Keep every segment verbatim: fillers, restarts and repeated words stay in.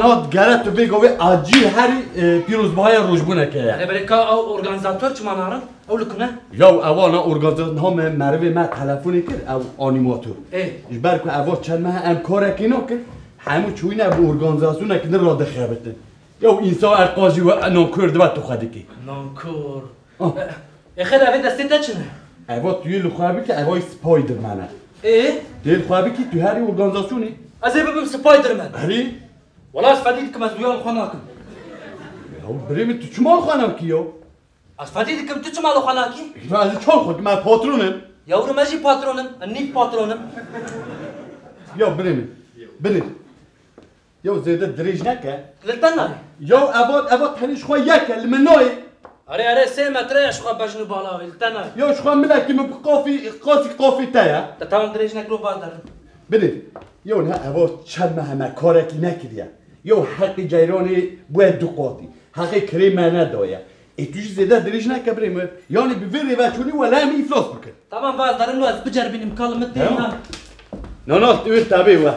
Hat gere tu bê govê acîl herî, e, pîrozbahaya rojbûneke ye. Erê belê ka ew organîzator çima narin? Ew li ku ne? Ya ewana organîzator niha me merivê me telefonê kir, ew anîmator. Ê. Ji ber ku eva çend meh em karekî nakin, hemû çûyîne bi organîzasyonekî din re dixebitin. Ya însan ev qas jî we nankor dibe tu xwe dikî. Nankor. Ah. E, e, xêr, evê destê te çi ne? Eva tu yê li xwe bikî, eva Spiderman e. Ê? Tu yê li xwe bikî, tu herî organîzasyonî. Ez ê bibim Spiderman. Herî? Wela ez fedî dikim, ez wîya li xwe nakim. Ya birê min, tu çima li xwe nakî ya? Ez fedî dikim, tu çima li xwe nakî? Ya ez çawa li xwe kim, ez patron im. Ya wilo me jî patron im, ez nîv patron im. Ya birê min, binêr. Ya zêde dirêj neke. Li te nayê. Ya eva, eva tenê ji xwe yek e, li min nayê. Erê, erê, sê metre ye ji xwe bejn û bala wê, li te nayê. Ya ji xwe milekî min bi qafî, qasî qafî te ye. Te tamam dirêj nekiro, baz derin. Binêr. Ya niha eva çend meh me karekî nekiriye. Ya heqê ceyranê bûye du qatî. Heqê kirê me nedaye. Ê tu jî zêde dirêj neke birê min. Yanî bi vê rêveçûnî wela em îflas bikin. Tamam, vaz derin, ez biceribînim, kalê min tê. Tamam. Na, na, tu wê tebê we.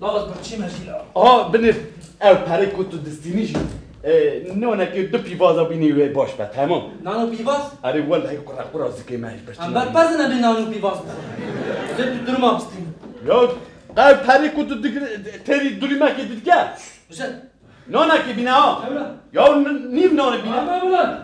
Na, ez birçî me jî la. Aha, binêr, ev perê ku tu distînî jî, e, nonekê du pîvaza bînî wê baş be, tamam. Nano pîvaz? Erê, welehî qura qura zikê me jî birçî. Em berpezin em ê nano pîvaz bixwin. Zê tu durma bistînin. Ya, ev perê ku tu digir-, têrî durîmekê didike. Hüseyin. Nonekê bîne ha. Emre. Ya n-, nîv nonê bîne. Emre, Emre.